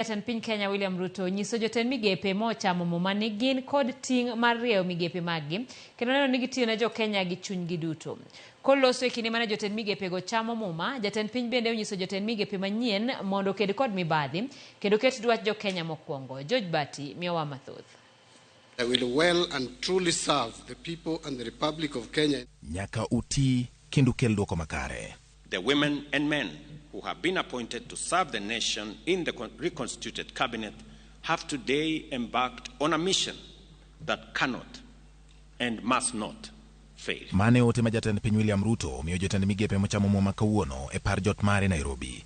Jatend piny Kenya William Ruto nyiso jotend migepe mochamo muma ni gin kod ting' mar rieyo migepe maggi kendo neno ni gitiyo ne jo-Kenya gi chunygi duto. Koloso e kinde mane jotend migepego chamo muma, jatend piny bende onyiso jotend migepe manyien mondo oked kod mibadhi kendo ket dwach jo-Kenya mokwongo. George Bati miyowa mathoth. I will well and truly serve the people and the Republic of Kenya. Nyaka uti kendo ukel dwoko makare. The women and men who have been appointed to serve the nation in the reconstituted cabinet have today embarked on a mission that cannot and must not fail. Mane ote ma jatend piny William Ruto omiyo jotend migepe mochamo muma kawuono e par jot mare Nairobi.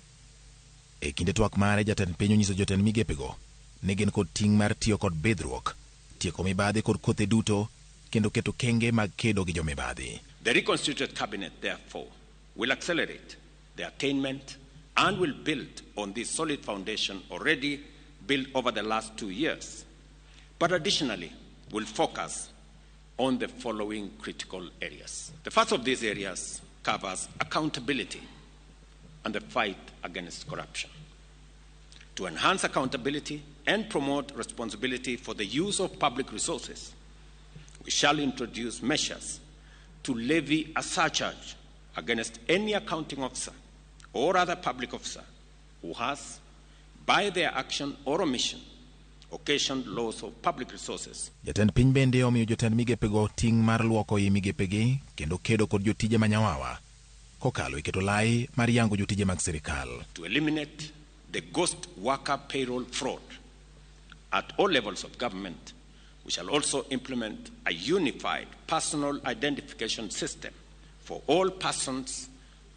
E kinde twak mare, jatend piny onyiso jotend migepego ni gin kod ting' mar tiyo kod bidhruok, tieko mibadhi kod kothe duto, kendo keto kenge mag kedo gi jomibadhi. The reconstituted cabinet, therefore, will accelerate the attainment and will build on this solid foundation already built over the last 2 years. But additionally, will focus on the following critical areas. The first of these areas covers accountability and the fight against corruption. To enhance accountability and promote responsibility for the use of public resources, we shall introduce measures to levy a surcharge against any accounting officer or other public officer who has, by their action or omission, occasioned loss of public resources. Jatend piny bende omiyo jotend migepego ting' mar luoko i migepegi kendo kedo kod jotije manyawawa kokalo e keto lai mar yango jotije mag sirikal. To eliminate the ghost worker payroll fraud at all levels of government, we shall also implement a unified personal identification system for all persons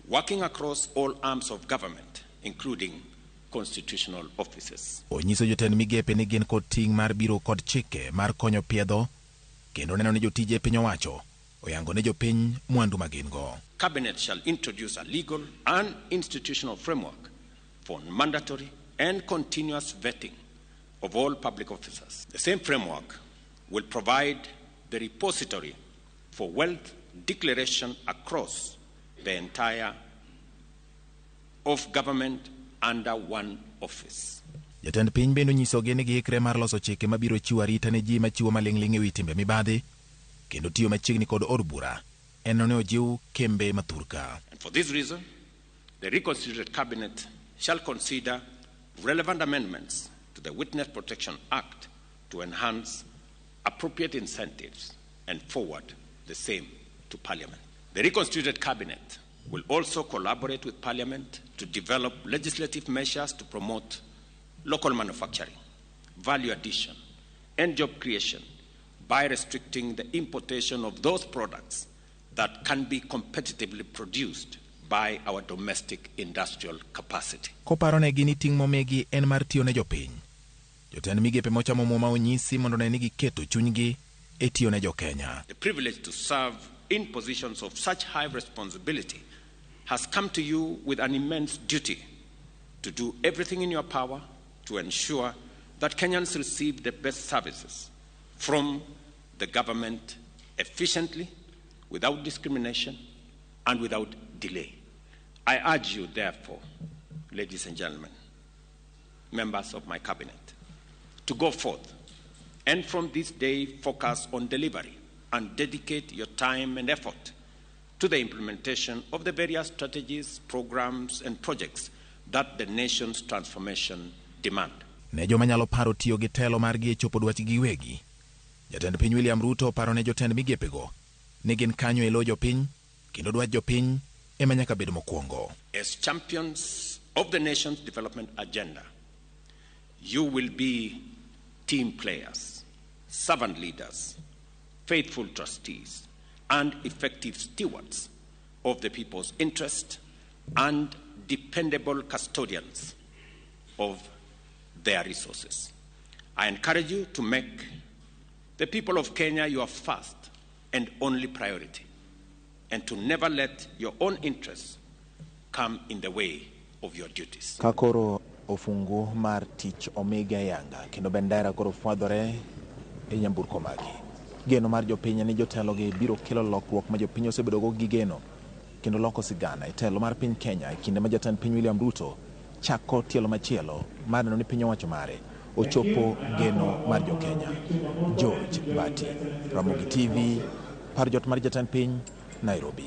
working across all arms of government, including constitutional offices. Onyiso jotend migepe ni gin kod ting' mar biro kod chike mar konyo piedho kendo neno ni jotije piny owacho oyango ne jopiny mwandu ma gin go. Cabinet shall introduce a legal and institutional framework for mandatory and continuous vetting of all public officers. The same framework will provide the repository for wealth declaration across the entire of government under one office. Jatend piny bende onyisogi ni giikre mar loso chike mabiro chiwo arita ne ji machiwo maling'ling' e wi timbe mibadhi kendo tiyo machiegni kod od bura en ne ojiw kembe mathurka. And for this reason, the reconstituted cabinet shall consider relevant amendments to the Witness Protection Act to enhance appropriate incentives and forward the same to Parliament. The reconstituted cabinet will also collaborate with Parliament to develop legislative measures to promote local manufacturing, value addition, and job creation by restricting the importation of those products that can be competitively produced by our domestic industrial capacity. Koparo negi ni ting' momigi en mar tiyo ne jopiny. Jotend migepe mochamo muma onyisi mondo ne ni giketo chunygi e tiyo ne jokenya. The privilege to serve in positions of such high responsibility has come to you with an immense duty to do everything in your power to ensure that Kenyans receive the best services from the government efficiently, without discrimination, and without delay. I urge you, therefore, ladies and gentlemen, members of my cabinet, to go forth and from this day focus on delivery and dedicate your time and effort to the implementation of the various strategies, programs, and projects that the nation's transformation demand. Ne joma nyalo paro tiyo gi telo margi e chopo dwachgi giwegi. Jatend piny William Ruto oparo ne jotend migepego ni gin kanyo e lo jopiny kendo dwach jopiny ema nyaka bed mokwongo. As champions of the nation's development agenda, you will be team players, servant leaders, faithful trustees, and effective stewards of the people's interest and dependable custodians of their resources. I encourage you to make the people of Kenya your first and only priority, and to never let your own interests come in the way of your duties. Ka koro ofungu mar tich omigi ayanga kendo bendera koro fwadhore e nyamburko magi. Geno mar jopiny ni jotelogi biro kelo lokruok ma jopiny osebedogo gi geno kendo loko sigana e telo mar piny Kenya e kinde ma jatend piny William Ruto chako tielo machielo mar neno ni piny owacho mare ochopo geno mar jokenya. George Bati, Ramogi TV, par jot mar jatend piny, Nairobi.